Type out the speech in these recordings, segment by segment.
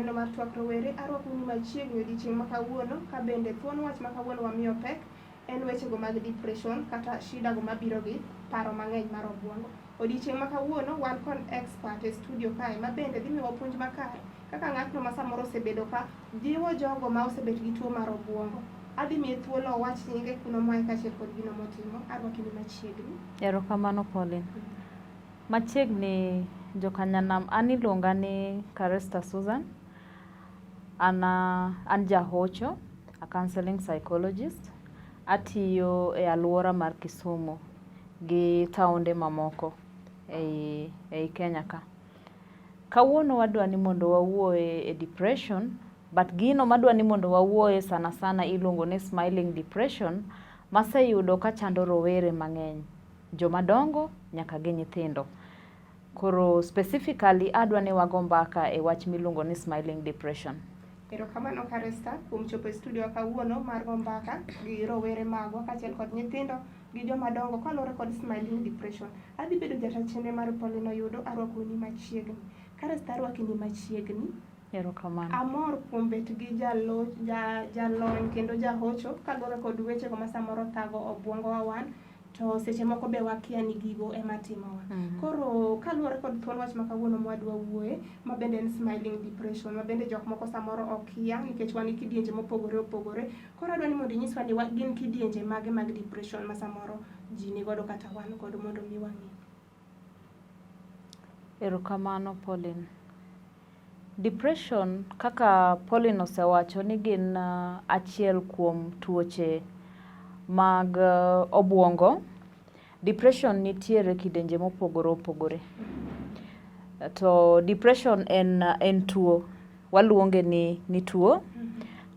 chenro mar Twak Rowere. Arwakou ni machiegni odiochieng' ma kawuono ka bende thuon wach ma kawuono wamiyo pek en wechego mag depression kata shida go mabiro gi paro mang'eny mar obuongo. Odiochieng' ma kawuono wan kod expert e studio kae ma bende dhi miyowa puonj makare kaka ng'atno ma samoro osebedo ka jiwo jogo ma osebet gi tuo mar obuongo. Adhi miye thuolo owach nyinge kuno moaye kaachiel kod gino motimo. Arwaki ni machiegni. Erokamano Pauline. Machiegni jokanyanam an iluonga ni Karesta Susan. An, an jahocho, a counseling psychologist. Atiyo e alwora mar Kisumu gi taonde mamoko ei Kenya ka. Kawuono wadwa ni mondo wawuoye e depression, but gino madwa ni mondo wawuoye sana sana iluongo ni smiling depression maseyudo ka chando rowere mang'eny, joma dongo nyaka gi nyithindo. Koro specifically adwa ni wago mbaka e wach miluongo ni smiling depression. Erokamano Karesta kuom chopo e studio wa kawuono mar go mbaka gi rowere magwa kaachiel kod nyithindo gi joma dongo kaluwore kod smiling depression. Adhi bedo jata chenro mar Pauline Oyudo, arwakou ni machiegni. Karesta arwaki ni machiegni. Erokamano. Amor kuom bet gi jalo, ja, jalony kendo jahocho kaluwore kod wechego ma samoro thago obuongowa wan to seche moko be wakia ni gigo ema timowa. Koro kaluwore kod thuon wach ma kawuono mwadwa wuoye ma bende en smiling depression ma bende jok moko samoro okia nikech wan gi kidienje mopogore opogore. Koro adwa ni mondo inyiswa ni gin kidienje mage mag depression ma samoro ji nigodo kata wan godo mondo mi wang'e. Erokamano Pauline. Depression kaka Pauline osewacho ni gin achiel kuom tuoche mag obuongo. Depression nitiere kidienje mopogore opogore. To depression en tuo, waluonge ni tuo.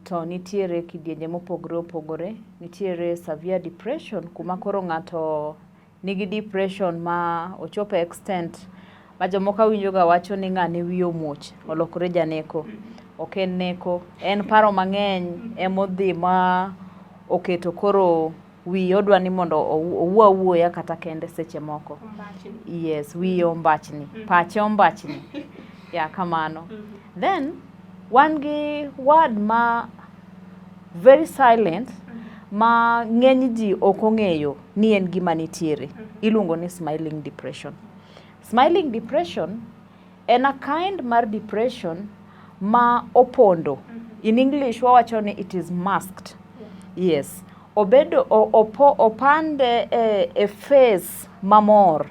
To nitiere kidienje mopogore opogore. Nitiere severe depression kuma koro ng'ato nigi depression ma ochopo e extent ma jomoko awinjo ga wacho ni ng'ane wiye omuoch, olokore janeko. Ok en neko, en paro mang'eny emodhi ma oketo koro wiye odwa ni mondo owuo awuoya kata kende seche moko. Ombachni. Yes, wiye ombachni, pache ombachni. Ya kamano. Then wan gi word ma very silent ma ng'eny ji ok ong'eyo ni en gima nitiere. Iluongo ni smiling depression. Smiling depression en a kind mar depression ma opondo. In English wawacho ni it is masked. Yes. Obedo opo, opande e face mamor.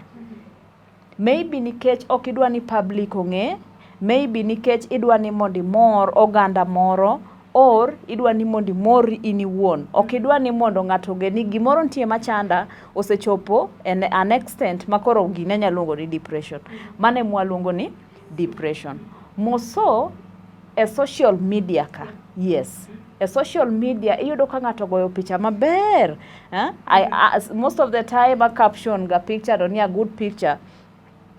Maybe nikech ok idwa ni public ong'e, maybe nikech idwa ni mondo imor oganda moro, or idwa ni mondo imor in iwuon. Ok idwa ni mondo ng'ato ong'e ni gimoro nitie machanda osechopo en an extent ma koro gini anya luongo ni depression. Mano ema waluongo ni depression. Moso e social media ka, yes. E social media iyudo ka ng'ato ogoyo picha maber. Eh? Most of the time a caption ga picture to ni a good picture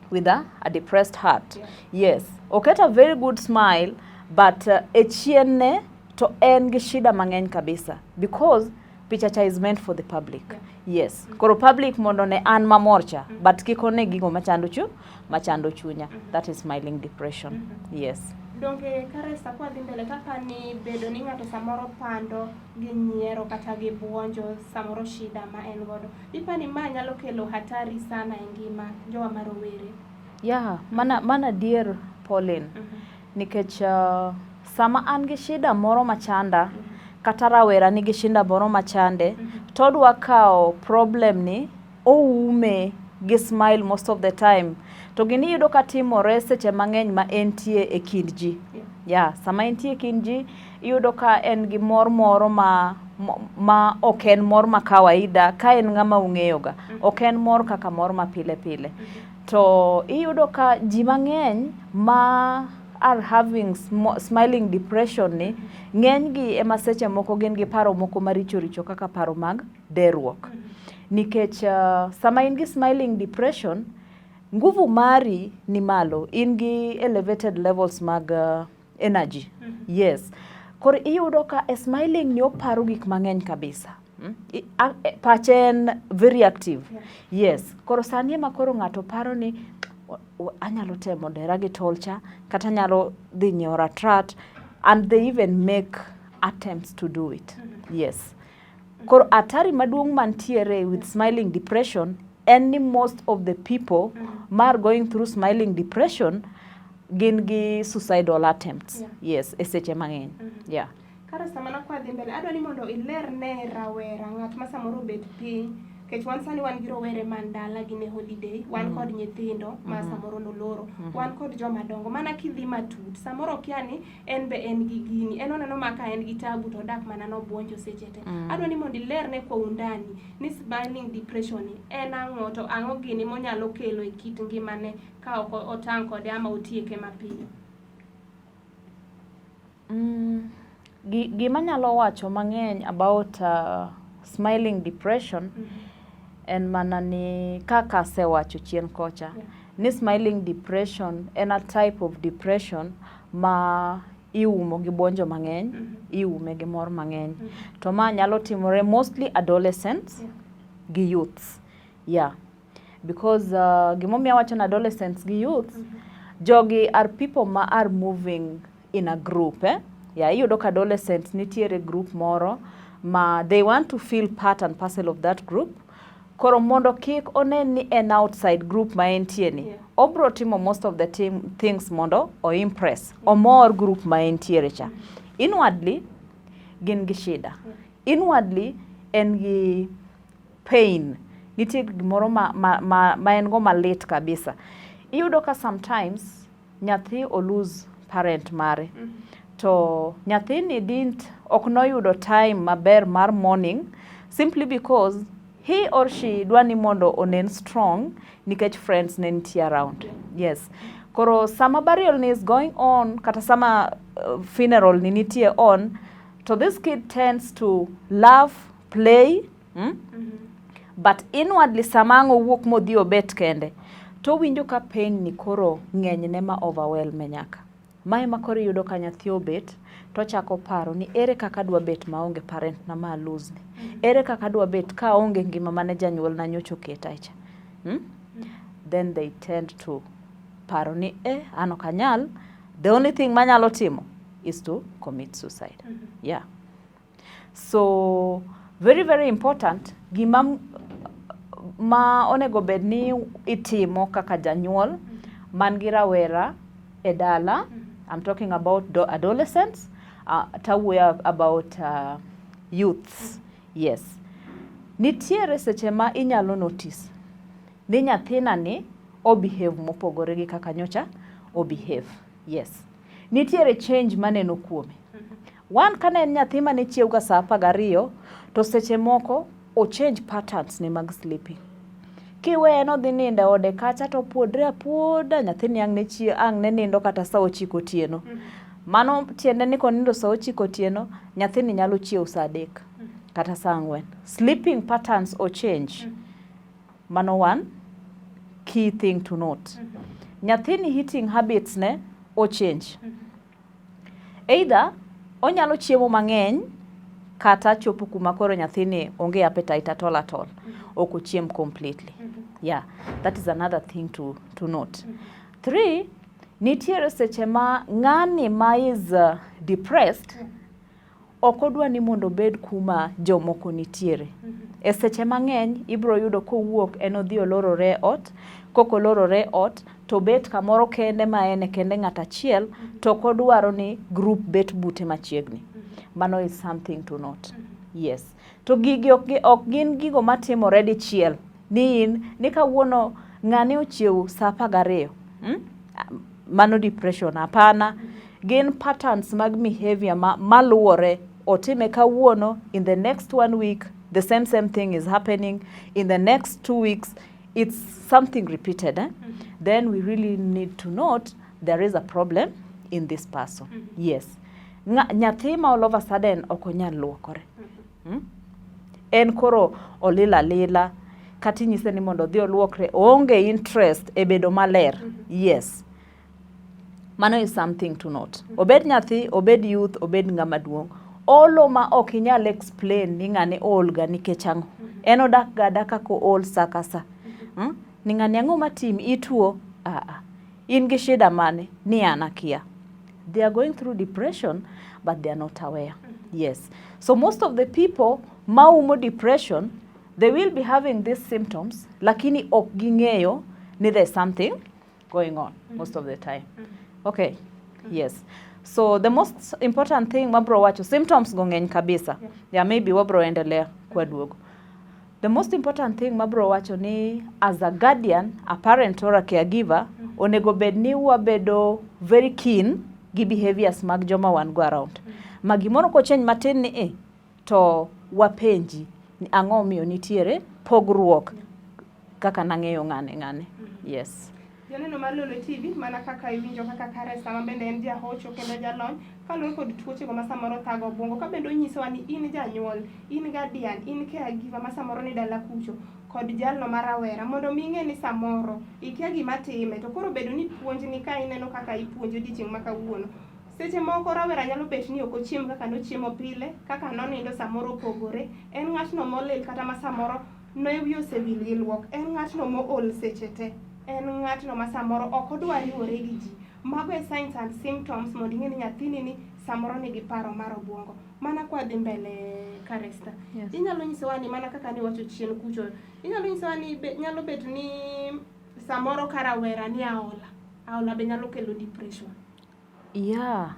with a depressed heart. Yes. Oketo a very good smile but e chien ne to en gi shida mang'eny kabisa because picha cha is meant for the public. Yes. Koro public mondo ne an mamor cha but kik one gigo machando chunya. That is smiling depression. Yes. Donge Karesta kwadhi mbele kaka ni bedo ni ng'ato samoro pando gi nyiero kata gi buonjo samoro shida ma en godo. Ipani ma nyalo kelo hatari sana e ngima jowa ma rowere. Yeah, mana adier Pauline. Nikech sama an gi shida moro machanda kata rawera nigi shida moro machande to odwa kawo problem ni oume gi smile most of the time. To gini iyudo ka timore seche mang'eny ma entie e kind ji. Yeah, sama entie e kind ji iyudo ka en gi mor moro ma ok en mor ma kawaida ka en ng'ama ung'eyo ga. Ok en mor kaka mor ma pile pile. To iyudo ka ji mang'eny ma are having smiling depression ni ng'eny gi ema seche moko gin gi paro moko maricho richo kaka paro mag deruok. Nikech sama in gi smiling depression, nguvu mari ni malo, in gi elevated levels mag energy. Yes. Koro iyudo ka e smiling ni oparo gik mang'eny kabisa. Pache en very active. Yes. Koro sani ema koro ng'ato paro ni Anyalo temo dera gi tol cha, kata anyalo dhi nyiewo ratrat, and they even make attempts to do it. Yes. Koro atari maduong' mantiere with smiling depression en ni most of the people ma are going through smiling depression gin gi suicidal attempts. Yes, e seche mang'eny. Yeah. Koro sama nakwadhi mbele, adwa ni mondo iler ne rawera, ng'at ma samoro obet piny, nikech wan sani wan gi rowere man dala, gin e holiday, wan kod nyithindo ma samoro noloro, wan kod joma dongo. Mana kidhi matut, samoro okia ni en be en gi gini, en oneno ma ka en gi tabu to odak mana nobuonjo seche te. Adwa ni mondo ilerne kwa undani ni smiling depression ni en ang'o, to ang'o gini monyalo kelo e kit ngimane ka ok otang' kode ama otieke mapiyo. Gima nyalo wacho mang'eny about smiling depression en mana ni kaka asewacho chien kocha ni smiling depression en a type of depression ma iumo gi buonjo mang'eny, iume gi mor mang'eny. To ma nyalo timore mostly adolescents gi youths. Yeah. Because gimomiyo awacho ni adolescents gi youths, jogi are people ma are moving in a group, eh? Yeah, iyudo ka adolescents nitiere group moro ma they want to feel part and parcel of that group. Koro mondo kik onen ni en outside group ma entie ni, obro timo most of the things mondo o impress, omor group ma entiere cha. Inwardly, gin gi shida. Inwardly, en gi pain. Nitie gimoro ma en go malit kabisa. Iyudo ka sometimes nyathi o lose parent mare. To nyathini didn't, ok noyudo time maber mar mourning simply because he or she dwa ni mondo onen strong nikech friends ne nitie around. Yes. Koro sama burial ni is going on, kata sama funeral ni nitie on, to this kid tends to laugh, play, But inwardly sama ang' owuok modhi obet kende, to owinjo ka pain ni koro ng'eny ne ma overwhelm nyaka. Ma ema koro iyudo ka nyathi obet to ochako paro ni ere kaka adwa bet maonge parent na ma lose ni. Ere kaka adwa bet ka aonge ngima mane janyuol na nyocha oketa cha. Then they tend to paro ni an ok anyal, the only thing manyalo timo is to commit suicide. Yeah. So very, very important gima ma onego bed ni itimo kaka janyuol man gi rawera e dala. I'm talking about adolescents, tawuoyo about youths. Yes. Nitiere seche ma inyalo notice ni nyathina ni o behave mopogore gi kaka nyocha o behave. Yes. Nitiere change maneno kuome. One, kane en nyathi mane chiew ga saa 12, to seche moko o change patterns ne mag sleeping. Kiweye nodhi nindo e ode kacha to opuodre apuoda, nyathini ang' ne chiew, ang' ne nindo kata saa 9 otieno. Mano tiende ni konindo saa 9 otieno, nyathini nyalo chiew saa 3 kata saa 4. Sleeping patterns o change. Mano one key thing to note. Nyathini eating habits ne o change. Either onyalo chiemo mang'eny kata chopo kuma koro nyathini onge appetite at all at all. Ok ochiem completely. Yeah, that is another thing to note. Three, nitiere seche ma ng'ani ma is depressed ok odwa ni mondo obed kuma jomoko nitiere. E seche mang'eny ibiro yudo kowuok en odhi olorore e ot, kok olorore e ot to bet kamoro kende ma en e kende ng'at achiel to ok odwaro ni group bet bute machiegni. Mano is something to note. Yes. To gigi ok gin gigo matimore dichiel ni in ni kawuono ng'ane ochiew saa 12. Mano depression hapana. Gin patterns mag behavior ma maluwore otime kawuono, in the next one week the same thing is happening, in the next 2 weeks it's something repeated, eh? Then we really need to note there is a problem in this person. Yes. Nyathi ma all of a sudden ok onyal luokore. En koro olil alila kata inyise ni mondo odhi oluokre, oonge interest e bedo maler. Yes. Mano is something to note. Obed nyathi, obed youth, obed ng'ama duong'. Olo ma ok inyal explain ni ng'ane ool ga nikech ang'o. En odak ga adaka kool sa ka sa. Ni ng'ani ang'o matimi, ituo? Ah, in gi shida mane? Ni an akia. They are going through depression but they are not aware. Yes. So most of the people maumo depression, they will be having these symptoms, lakini ok ging'eyo ni there's something going on most of the time. Okay. Yes. So the most important thing mabro wacho, symptoms go ng'eny kabisa. Yeah, maybe wabro endelea kwa duogo. The most important thing mabro wacho ni as a guardian, a parent or a caregiver, onego bed ni wabedo very keen gi behaviors mag joma wan go around. Ma gimoro kochange matin ni e, to wapenji ni ang'o miyo nitiere pogruok kaka nang'eyo ng'ane ng'ane. Yes. Janeno mar Lolwe TV, mana kaka iwinjo kaka kare sama bende en jahocho kendo jalony kaluwore kod tuochego ma samoro thago obwongo, ka bende onyisowa ni in janyuol, in guardian, in caregiver ma samoro ni dala kucho kod jalno ma rawera mondo mi ing'e ni samoro ikia gima time to koro bedo ni puonj ni ka ineno kaka ipuonjo odiochieng' ma kawuono. Seche moko rawera nyalo bet ni ok ochiem kaka nochiemo pile, kaka nonindo samoro opogore, en ng'atno molil kata ma samoro ne wiye osewil gi luok, en ng'atno mool seche te, en ng'atno ma samoro ok odwa riwore gi ji. Mago e signs and symptoms mondo ing'e ni nyathini ni samoro nigi paro mar obwongo. Mana kwa dhi mbele Karesta. Yes. Inyalo nyisowa ni mana kaka niwacho chien kucho, inyalo nyisowa ni be, nyalo bet ni samoro ka rawera ni aola, aola be nyalo kelo depression. Yeah.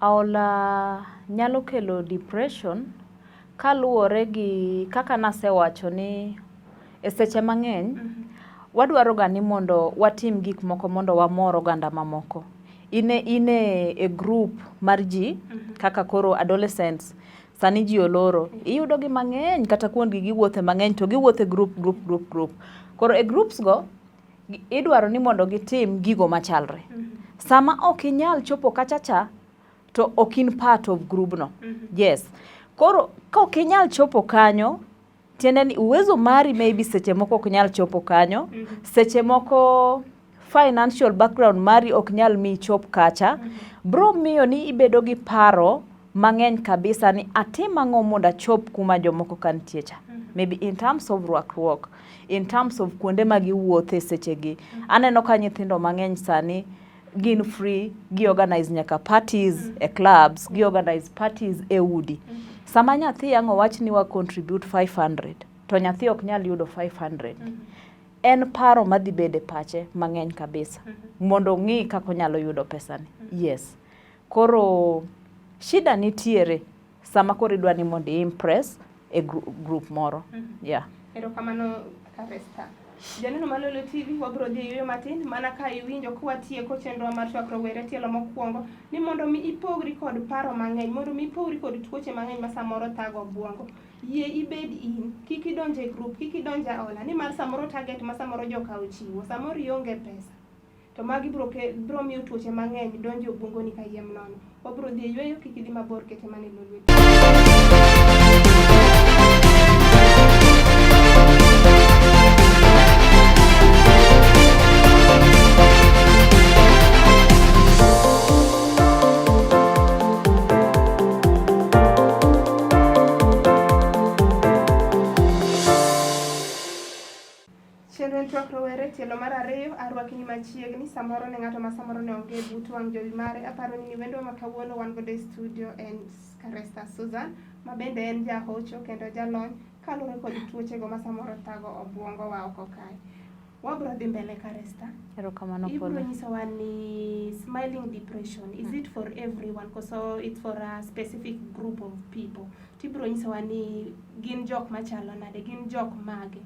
Aola nyalo kelo depression kaluwore gi kaka nasewacho ni e seche mang'eny wadwaro ga ni mondo watim gik moko mondo wamor oganda mamoko. Ine e group mar ji kaka koro adolescents sani ji oloro iyudo gi mang'eny kata kuondgi giwuothe mang'eny to giwuothe group group group group. Koro e groups go idwaro ni mondo gitim gigo machalre. Sama ok inyal chopo kacha cha to ok in part of group no. Yes. Koro ka ok inyal chopo kanyo, tiende ni uwezo mari maybe seche moko ok nyal chopo kanyo, seche moko financial background mari ok nyal mi chop kacha, bro miyo ni ibedo gi paro mang'eny kabisa ni atim ang'o mondo achop kuma jomoko ka nitie cha. Maybe in terms of rwakruok, in terms of kuonde ma giwuothe sechegi. Aneno ka nyithindo mang'eny sani gin free, gi organize nyaka parties e clubs, gi organize parties e udi. Sama nyathi ang' owach ni wa contribute 500, to nyathi ok nyal yudo 500. En paro madhi bedo e pache mang'eny kabisa mondo ong'i kaka onyalo yudo pesani. Yes. Koro shida nitiere sama koro idwa ni mondo i impress e group moro. Yeah. Erokamano Karesta. Janeno mar Lolwe TV, wabiro dhi e yueyo matin mana ka iwinjo kwatieko chenro mar twak rowere tielo mokwongo ni mondo mi ipogri kod paro mang'eny, mondo mi ipogri kod tuoche mang'eny ma samoro thago obwongo. Yie ibed in, kik idonj e group, kik idonj e aola, nimar samoro target ma samoro joka ochiwo, samoro ionge pesa. To magi biro miyo tuoche mang'eny donjo e obwongoni kayiem nono. Wabiro dhi e yueyo, kik idhi mabor, kete mana e Lolwe TV. Chenro en twak rowere tielo mar ariyo arwaki ni machiegni samoro ne ng'ato ma samoro ne onge but wang' jowi mare aparo ni wendwa ma kawuono wan godo e studio en Karesta Susan ma bende en jahocho kendo jalony kaluwore kod tuochego ma samoro thago obwongo wa oko kae. Wabro dhi mbele Karesta. Erokamano Ibro Paula. nyisowa ni smiling depression is it for everyone koso it's for a specific group of people? Tibro nyisowa ni gin jok machalo nade, gin jok mage?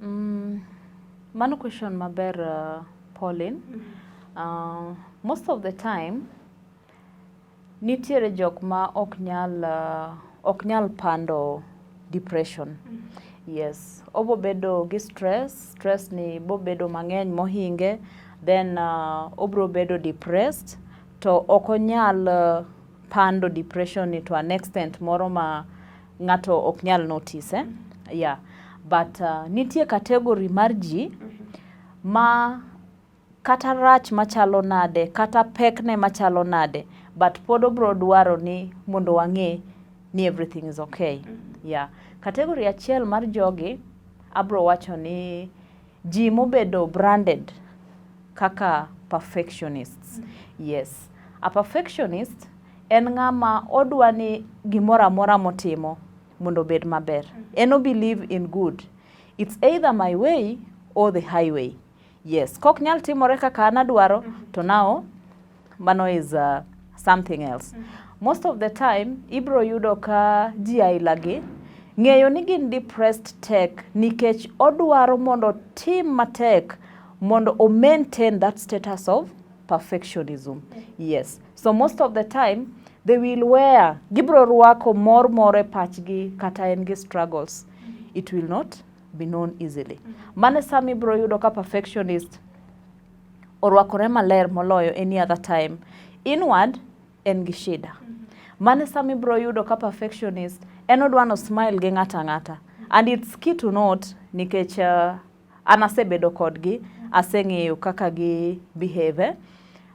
Mano question maber, Pauline. Most of the time nitiere jok ma ok nyal pando depression. Yes, obo bedo gi stress, stress ni bo bedo mang'eny mohinge, then obro bedo depressed to ok onyal pando depression ni to an extent moro ma ng'ato ok nyal notice, eh? Yeah. But nitie category mar ji ma kata rach machalo nade, kata pekne machalo nade, but pod obro dwaro ni mondo wang'e ni everything is okay. Yeah. Category achiel mar jogi abro wacho ni ji mobedo branded kaka perfectionists. Yes. A perfectionist en ng'ama odwa ni gimoro amora motimo mondo obed maber. En o believe in good. It's either my way or the highway. Yes. Kok nyal timore kaka an adwaro, to now mano is something else. Most of the time, ibro yudo ka ji aila gi ng'eyo ni gin depressed tek nikech odwaro mondo tim matek mondo o maintain that status of perfectionism. Yes. So most of the time, they will wear, gibro rwako mor moro e pachgi kata en gi struggles. It will not be known easily. Mano sama ibro yudo ka perfectionist orwakore maler moloyo any other time. Inward, en gi shida. Mano sama ibro yudo ka perfectionist en odwa no smile gi ng'ato ang'ata. And it's key to note nikech an asebedo kodgi, aseng'eyo kaka gi behave. Eh?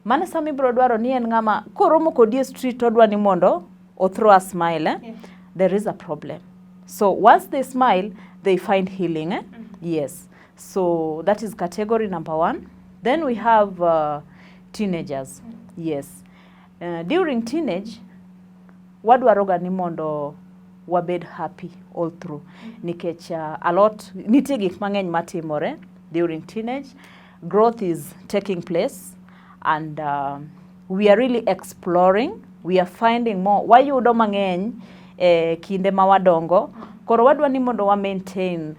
Mano sama ibro dwaro ni en ng'ama koromo kodi e street odwa ni mondo o throw a smile. Eh? Yeah. There is a problem. So once they smile, they find healing. Eh? Yes. So that is category number one. Then we have teenagers. Yes. During teenage, wadwaroga ni mondo wabed happy all through nikech a lot nitie gik mang'eny matimore during teenage. Growth is taking place and we are really exploring, we are finding more, wayudo mang'eny e kinde ma wadongo. Koro wadwa ni mondo wa maintain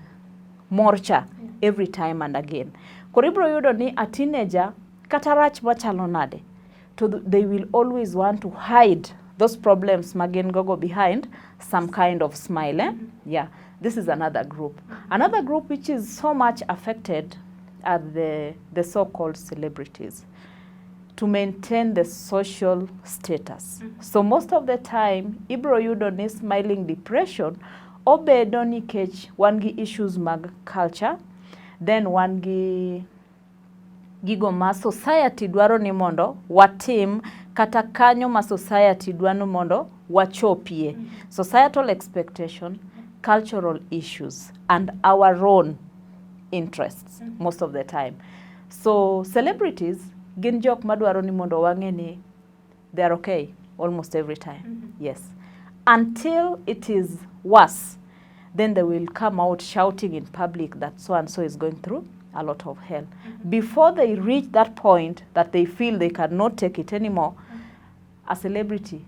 mor cha every time and again. Koro ibro yudo ni a teenager kata rach machalo nade to they will always want to hide those problems ma gin gogo behind some kind of smile. Eh? Yeah, this is another group. Another group which is so much affected are the so-called celebrities to maintain the social status. So most of the time, ibro yudo ni smiling depression obedo nikech wan gi issues mag culture, then wan gi gigo ma society dwaro ni mondo watim kata kanyo ma society dwaro ni mondo wachopie. Societal expectation, cultural issues, and our own interests most of the time. So celebrities gin jok madwaro ni mondo wang'e ni they are okay almost every time. Yes. Until it is worse, then they will come out shouting in public that so and so is going through a lot of hell. Before they reach that point that they feel they cannot take it anymore, a celebrity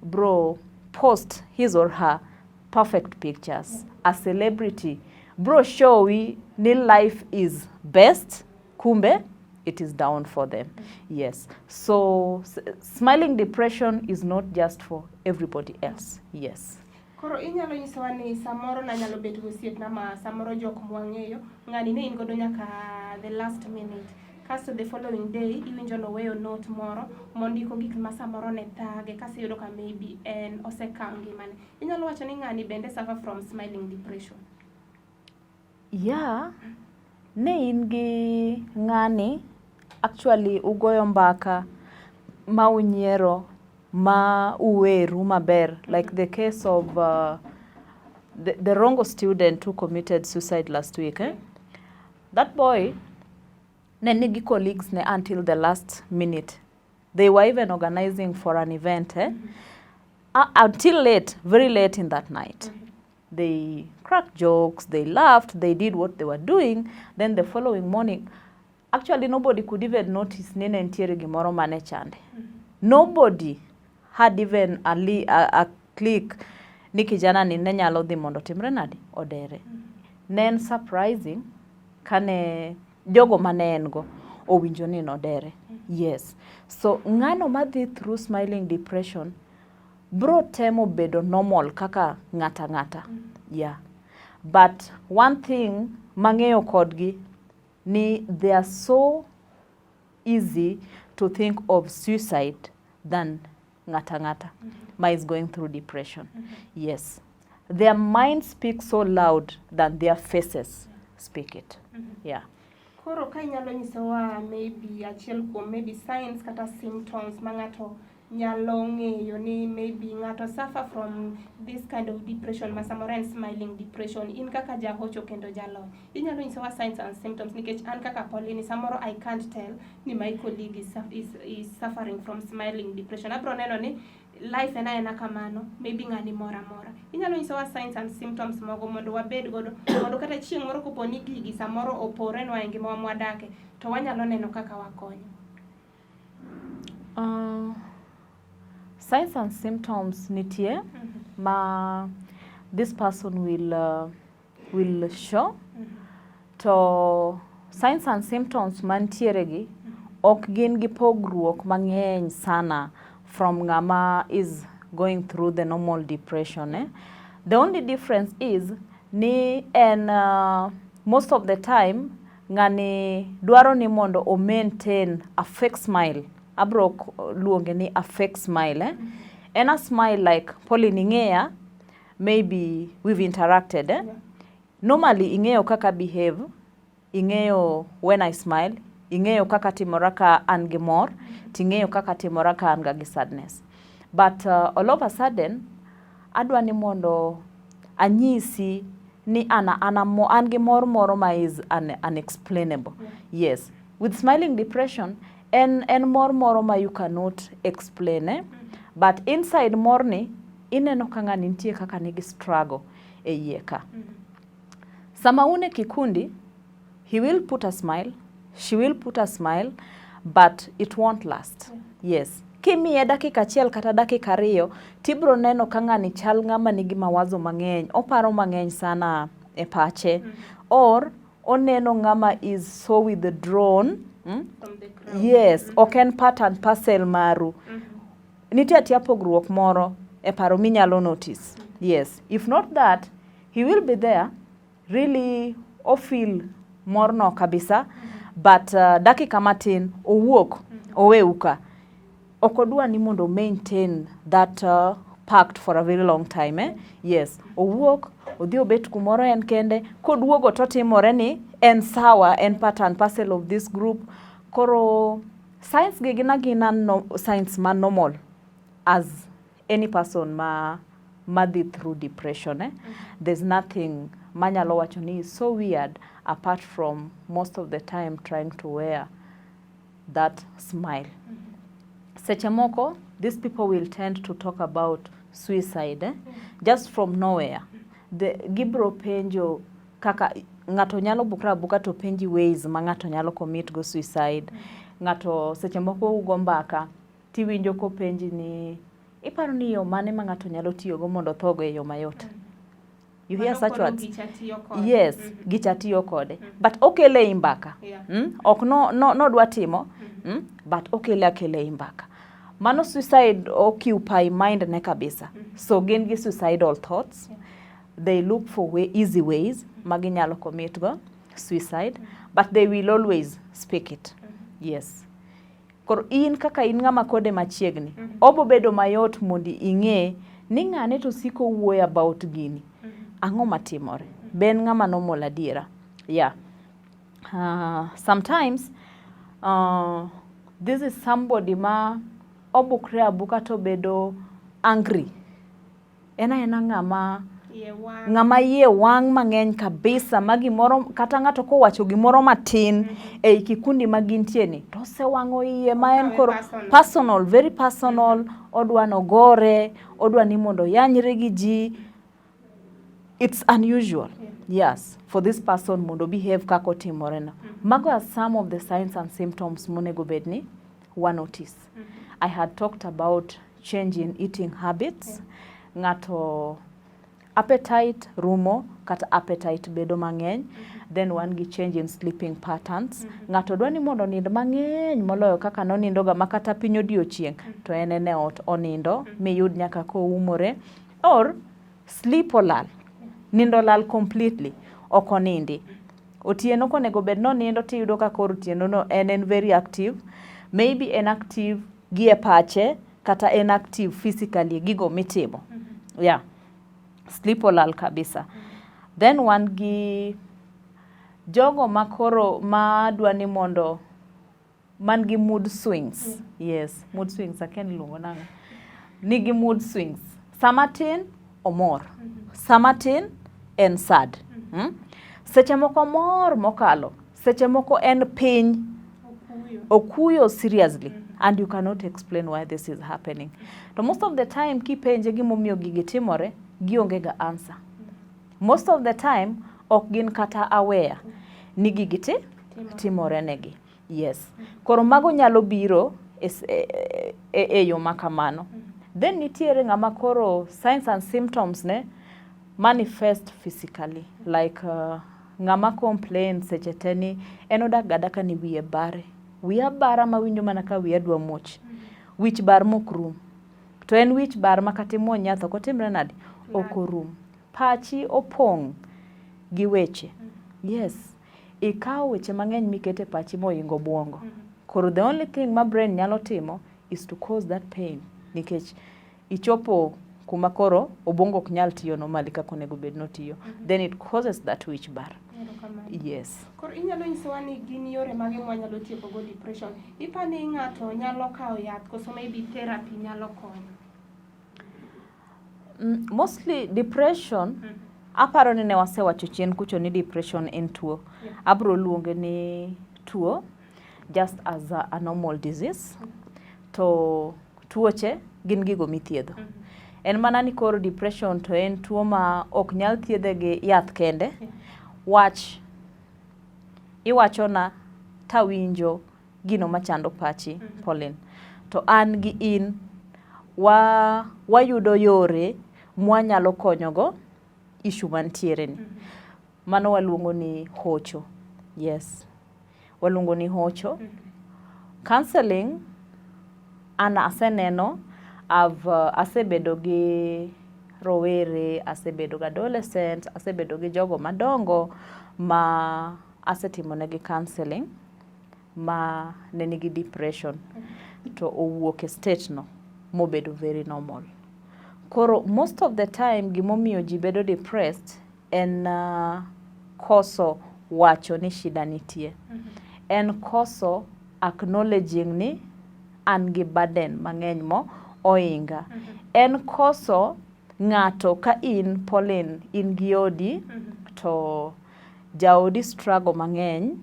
bro post his or her perfect pictures. A celebrity bro show we ni life is best, kumbe it is down for them. Yes. So smiling depression is not just for everybody else. Yes. Koro inyalo nyisowa ni samoro nanyalo bet gosiepna ma samoro jok mwang'eyo ng'ani ne in godo nyaka the last minute, kasto the following day iwinjo noweyo note moro mondiko gik ma samoro ne thage, kasto iyudo ka maybe en osekawo ngimane. Inyalo wacho ni ng'ani bende suffer from smiling depression? Yeah, ne in gi ng'ani, actually ugoyo mbaka ma unyiero ma uweru maber, like the case of the Rongo student who committed suicide last week. Eh? That boy ne nigi colleagues ne until the last minute. They were even organizing for an event, eh? Until late, very late in that night. They cracked jokes, they laughed, they did what they were doing. Then the following morning, actually nobody could even notice ni ne nitiere gimoro mane chande. Nobody had even a click ni kijana ni ne nyalo dhi mondo timre nade odere. Ne en surprising kane jogo mane en go owinjo ni nodere. Yes. So ng'ano madhi through smiling depression bro temo bedo normal kaka ng'ata ng'ata. Yeah. But one thing mang'eyo kodgi ni they are so easy to think of suicide than ng'ata ng'ata ma is going through depression. Yes. Their mind speaks so loud than their faces speak it. Yeah. Koro ka inyalo nyisowa maybe achiel kuom maybe signs kata symptoms ma ng'ato Nyalo ng'eyo ni maybe ng'ato suffer from this kind of depression ma samoro en smiling depression. In kaka jahocho kendo jalony, inyalo nyisowa signs and symptoms, nikech an kaka Pauline, samoro I can't tell ni my colleague is suffering from smiling depression. Abro neno ni life en aena kamano, maybe ng'ani moro amora. Inyalo nyisowa signs and symptoms mogo mondo wabed godo, mondo kata chieng' moro kopo ni gigi samoro oporenwa e ngimawa mwadake, to wanyalo neno kaka wakonyo. Signs and symptoms nitie ma this person will show. To signs and symptoms mantiere gi ok gin gi pogruok mang'eny sana from ng'ama is going through the normal depression, eh? The only difference is ni en most of the time ng'ani dwaro ni mondo o maintain a fake smile. Abro luonge ni a fake smile, eh? En a smile like, Pauline, ing'eya, maybe we've interacted, eh? Yeah. Normally ing'eyo kaka behave, ing'eyo when I smile, ing'eyo kaka timora ka an gi mor, ting'eyo kaka timora ka an ga gi sadness. But all of a sudden adwa ni mondo anyisi ni ana mo, an gi mor moro ma is unexplainable. Yes, with smiling depression en mor moro ma you cannot explain, eh? But inside morni ineno ka ng'ani nitie kaka nigi struggle e iye ka. Sama un e kikundi, he will put a smile, she will put a smile, but it won't last. Yes, kimiye dakika achiel kata dakika 2, tibro neno ka ng'ani chal ng'ama nigi mawazo mang'eny, oparo mang'eny sana e pache, or oneno ng'ama is so withdrawn, From the crowd. Yes, ok en part and parcel maru. Nitie atia pogruok moro e paro minyalo notice. Yes, if not that, he will be there, really ofeel morno kabisa, but dakika matin owuok oweu ka. Ok odwa ni mondo maintain that pact for a very long time, eh? Yes, owuok odhi obet kumoro en kende, koduogo totimore ni en sawa, en part and parcel of this group. Koro signs gi gin agina no, signs ma normal as any person ma madhi through depression, eh? There's nothing manyalo wacho ni is so weird apart from most of the time trying to wear that smile. Seche moko these people will tend to talk about suicide, eh? Just from nowhere. Gibro penjo kaka ng'ato nyalo bukra abuka to penji ways ma ng'ato nyalo commit go suicide. Ng'ato seche moko ugo mbaka tiwinjo kopenji ni iparo ni yo mane ma ng'ato nyalo tiyogo mondo othogo e yo mayot. You hear Mano such koro words? Gicha tiyo kode. Yes, gicha tiyo kode. But okele ei mbaka. Ok no, nodwa timo, But okele akele ei mbaka. Mano suicide occupy mind ne kabisa. So gin gi suicidal thoughts. They look for easy ways ma ginyalo commit go suicide, but they will always speak it. Yes. Koro in kaka in ng'ama kode machiegni, obo bedo mayot mondo ing'e ni ng'ane to siko wuoyo about gini. Ang'o matimore? Be en ng'ama normal adiera? Yeah. Sometimes this is somebody ma obukre abuka to bedo angry. En aena ng'ama Iye wang'. Ng'ama iye wang' mang'eny kabisa, ma gimoro kata ng'ato kowacho gimoro matin ei kikundi ma gintie ni to osewang'o iye ma en Okawe koro personal. Personal, very personal. Odwa nogore, odwa ni mondo oyanyre gi ji. It's unusual, yes, for this person mondo behave kaka otimore no. Mago are some of the signs and symptoms monego bed ni wa notice. I had talked about change in eating habits. Ng'ato appetite rumo kata appetite bedo mang'eny. Then wan gi change in sleeping patterns. Ng'ato dwa ni mondo onind mang'eny moloyo kaka nonindoga, ma kata piny odiochieng' to en e ot onindo miyud nyaka koumore, or sleep olal, nindo olal completely, ok onindi otieno konego bed nonindo, tiyudo ka koro otieno no en very active. Maybe en active gi e pache kata en active physically e gigo mitimo. Yeah, sleep olal kabisa. Then wan gi jogo ma koro ma dwa ni mondo man gi mood swings. Yes, mood swings akia ni iluongo nang'o. Nigi mood swings. Sama tin omor. Sama tin en sad. Seche moko mor mokalo, seche moko en piny Okuyo. Okuyo seriously, and you cannot explain why this is happening. To most of the time kipenje gimomiyo gigi timore, gionge ga answer. Most of the time ok gin kata aware ni gigi timore negi. Yes. Koro mago nyalo biro e yo ma kamano. Then nitiere ng'ama koro signs and symptoms ne manifest physically, like ng'ama complain seche te ni en odak ga adaka ni wiye bare. Wiya bara mawinjo mana ka wiya dwa muoch. Wich bar mok rum. To en wich bar ma kata imuony yath ok otimre nade? Ok orum. Pachi opong' gi weche. Yes. Ikawo weche mang'eny mikete pachi mohingo obwongo. Koro the only thing ma brain nyalo timo is to cause that pain, nikech ichopo kuma koro obwongo ok nyal tiyo normally kaka onego bed notiyo. Then it causes that wich bar. Erokamano. Yes. Koro inyalo nyisowa ni gin yore mage mwanyalo tieko go depression? Ipa ni ng'ato nyalo kawo yath koso maybe therapy nyalo konyo? Mostly depression, aparo ni ne wasewacho chien kucho ni depression en tuo. Abro luonge ni tuo just as a normal disease. To tuoche gin gigo mithiedho. En mana ni koro depression to en tuo ma ok nyal thiedhe gi yath kende. Wach iwachona tawinjo gino machando pachi, Pauline. To an gi in wayudo yore mwanyalo konyogo issue mantiere ni. Mano waluongo ni hocho. Yes. Waluongo ni hocho. Counseling an aseneno asebedo gi rowere, asebedo gi adolescent, asebedo gi jogo madongo ma asetimonegi counseling ma ne nigi depression to owuok e state no mobedo very normal. Koro most of the time gimomiyo ji bedo depressed en koso wacho ni shida nitie. En koso acknowledging ni an gi burden mang'eny mo oinga. En koso ng'ato ka in Pauline in gi odi to jaodi struggle mang'eny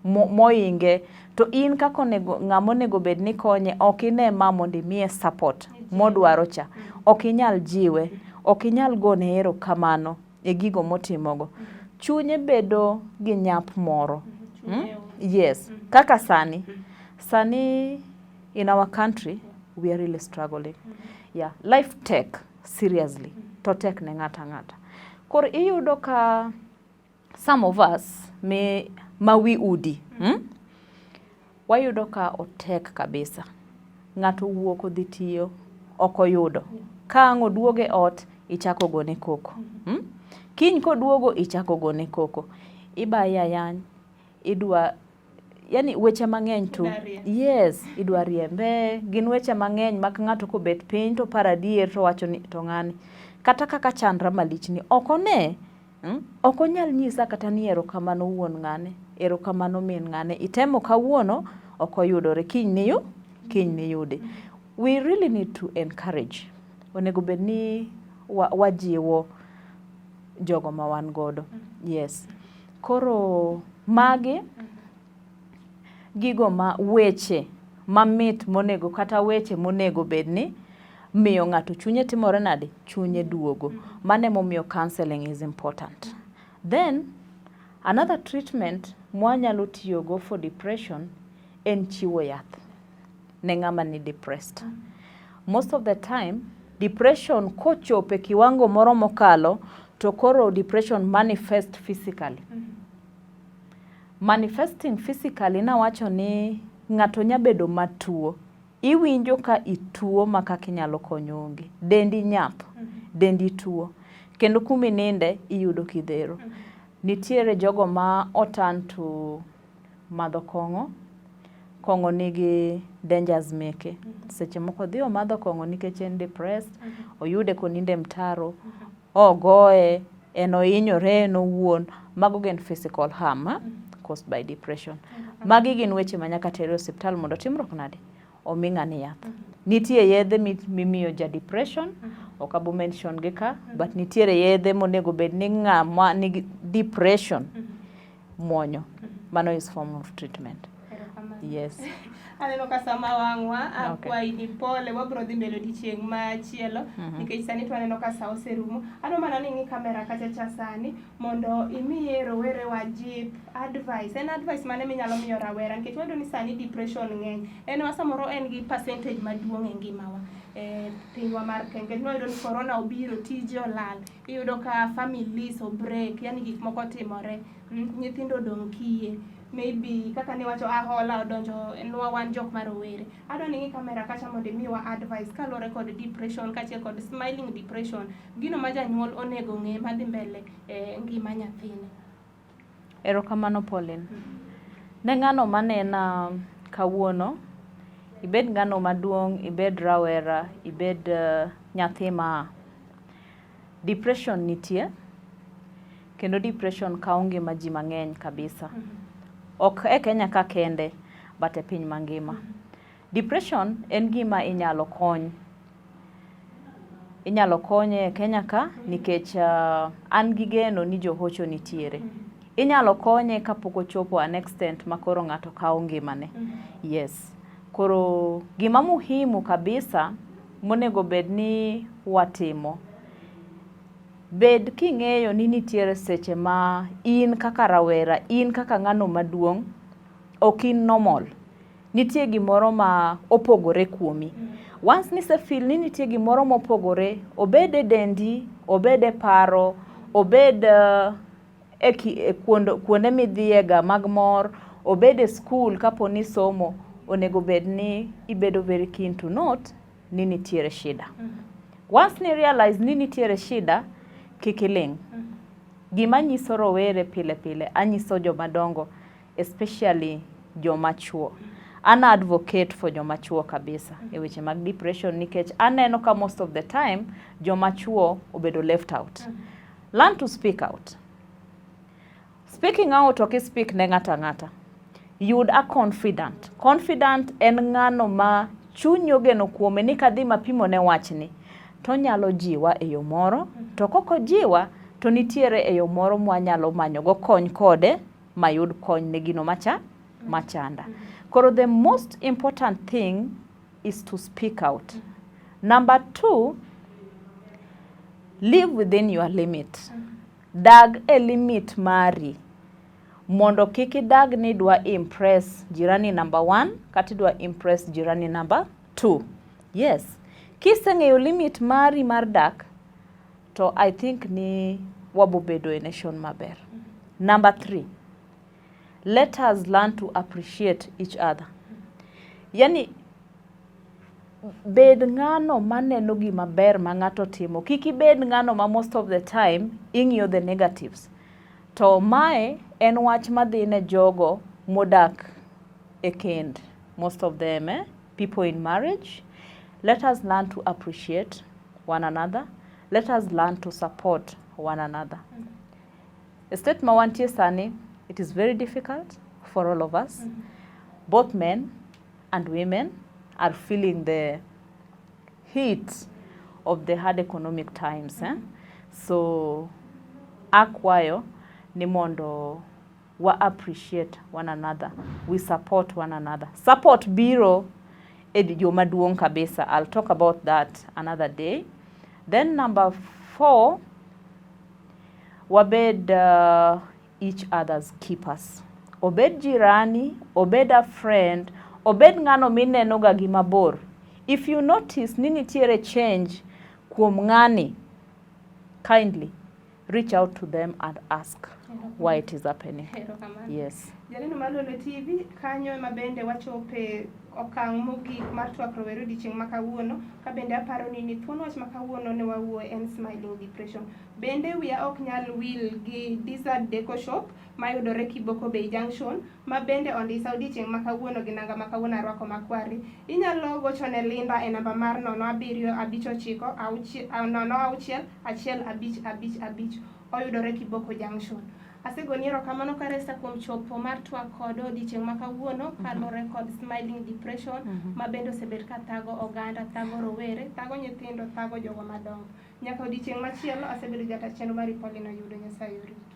moinge to in kaka onego ng'ama onego bed ni konye ok ine ma mondo imiye support modwaro cha. Ok inyal jiwe, ok inyal gone erokamano e gigo motimogo. Chunye bedo gi nyap moro. Yes. Kaka sani. Sani in our country we are really struggling. Yeah, life tek seriously. To tek ne ng'ata ng'ata. Koro iyudo ka some of us me ma wi udi, Wayudo ka otek kabisa. Ng'ato owuok odhi tiyo, ok oyudo. Ka ang' oduogo e ot, ichako gone koko. Kiny koduogo, ichako gone koko. Ibaye ayany, idwa, yani weche mang'eny tu. Yes, idwa riembe, gin weche mang'eny mak ng'ato kobet piny to paro adier to wacho ni to ng'ani. Kata kaka chandra malich ni, ok one. Ok onyal nyisa kata ni erokamano wuon ng'ane, erokamano min ng'ane. Itemo kawuono, ok oyudore. Kiny niyu, kiny niyude. We really need to encourage. Onego bed ni wajiwo jogo ma wan godo. Yes. Koro magi gigo ma weche mamit monego kata weche monego bed ni miyo ng'ato chunye timore nade? Chunye duogo. Mano emomiyo counseling is important. Then another treatment mwanyalo tiyogo for depression en chiwo yath ne ng'ama ni depressed. Most of the time depression kochopo e kiwango moro mokalo to koro depression manifest physically. Manifesting physically nawacho ni ng'ato nya bedo matuo. Iwinjo ka ituo ma kaka inyalo konyo onge. Dendi nyap, dendi tuo. Kendo kuma ininde iyudo kidhero. Nitiere jogo ma oturn to madho kong'o. Kong'o nigi dangers meke. Seche moko odhi omadho kong'o nikech en depressed, oyude konindo e mtaro, ogoye, en ohinyore en owuon. Mago gin physical harm caused by depression. Magi gin weche ma nyaka ter e osiptal mondo otimruok nade? Omi ng'ani yath. Nitie yedhe mimiyo ja depression, ok abo mention gi ka, but nitiere yedhe monego bed ni ng'ama nigi depression muonyo. Mano is form of treatment. Yes. Aneno ka sama wang'wa akwayi ni pole wabro dhi mbele odiochieng' machielo nikech sani to aneno ka sa oserumo. Adwa mana ni ing'i kamera kacha cha sani mondo imiye rowerewa jip advice. En advice mane minyalo miyo rawera nikech wayudo ni sani depression ng'eny. En wa samoro en gi percentage maduong' e ngimawa e pinywa mar Kenya. Nikech wayudo ni corona obiro, tije olal, iyudo ka families o break, yani gik moko timore, nyithindo odong' kiye. Maybe kaka niwacho ahola odonjo nwa wan jok ma rowere. Adwa ni ing'i kamera kacha mondo imiwa advice kaluwore kod depression kaachiel kod smiling depression. Gino ma janyuol onego ng'e madhi mbele e ngima nyathine. Erokamano Pauline. Ne ng'ano manena kawuono, ibed ng'ano maduong', ibed rawera, ibed nyathi ma depression nitie kendo depression kawo ngima ji mang'eny kabisa. Ok e Kenya ka kende but e piny mangima. Depression en gima inyalo kony. Inyalo konye e Kenya ka nikech an gi geno ni johocho nitiere. Inyalo konye kapok ochopo an extent ma koro ng'ato kawo ngimane. Yes. Koro gima muhimu kabisa monego bed ni watimo, bed king'eyo ni nitiere seche ma in kaka rawera, in kaka ng'ano maduong', ok in normal. Nitie gimoro ma opogore kuomi. Once nise feel ni nitie gimoro mopogore, obed e dendi, obed e paro, obed e kuonde midhiyega mag mor, obed e skul kapo ni somo, onego bed ni ibedo very keen to note ni nitiere shida. Once ni realize ni nitiere shida, kik iling'. Gima nyiso rowere pile pile, anyiso joma dongo, especially joma chuo. An advocate for joma chuo kabisa e weche mag depression nikech aneno ka most of the time joma chuo obedo left out. Learn to speak out. Speaking out ok speak ne ng'ato ang'ata. Yud a confidant. Confidant en ng'ano ma chunyi ogeno kuome ni kadhi mapimo ne wachni to onyalo jiwa e yo moro to kok ojiwa to nitiere e yo moro mwanyalo manyogo kony kode mayud kony ne gino machanda. Koro the most important thing is to speak out. Number two, live within your limit. Dag e limit mari mondo kik idag ni idwa impress jirani number one kata idwa impress jirani number two. Yes, kiseng'eyo limit mari mar dak to I think ni wabobedo e nation maber. Number three, let us learn to appreciate each other. Yani bed ng'ano maneno gima ber ma ng'ato timo. Kik ibed ng'ano ma most of the time ing'iyo the negatives. To mae en wach madhi ne jogo modak e kend. Most of them, people in marriage. Let us learn to appreciate one another. Let us learn to support one another. E state ma wantie sani, it is very difficult for all of us. Both men and women are feeling the heat of the hard economic times. Eh? So akwayo ni mondo wa appreciate one another, we support one another. Support biro e yo maduong' kabisa. I'll talk about that another day. Then number four, wabed each other's keepers. Obed jirani, obed a friend, obed ng'ano mineno ga gi mabor. If you notice ni nitiere change kuom ng'ani, kindly reach out to them and ask why it is happening. Erokamano. Yes. Janeno mar Lolwe TV, kanyo ema bende wachope okang' mogik mar twak rowere odiochieng' ma kawuono. Ka bende aparo ni thuon wach ma kawuono ne wawuoye en smiling depression. Bende wiya ok nyal wil gi Desert Deco Shop mayudore Kiboko Bay Junction ma bende ondisa odiochieng' ma kawuono gi nanga ma kawuono arwako makwari. Inyalo gocho ne Linda e namba mar 0759 06 1555. Oyudore Kiboko Junction. Asegoni erokamano Karesa kuom chopo mar twak kod odiochieng' ma kawuono kaluwore kod smiling depression ma bende osebet ka thago oganda, thago rowere, thago nyithindo, thago jogo madongo. Nyaka odiochieng' machielo asebedo jata chenro mari Pauline Oyudo. Nyasaye orito.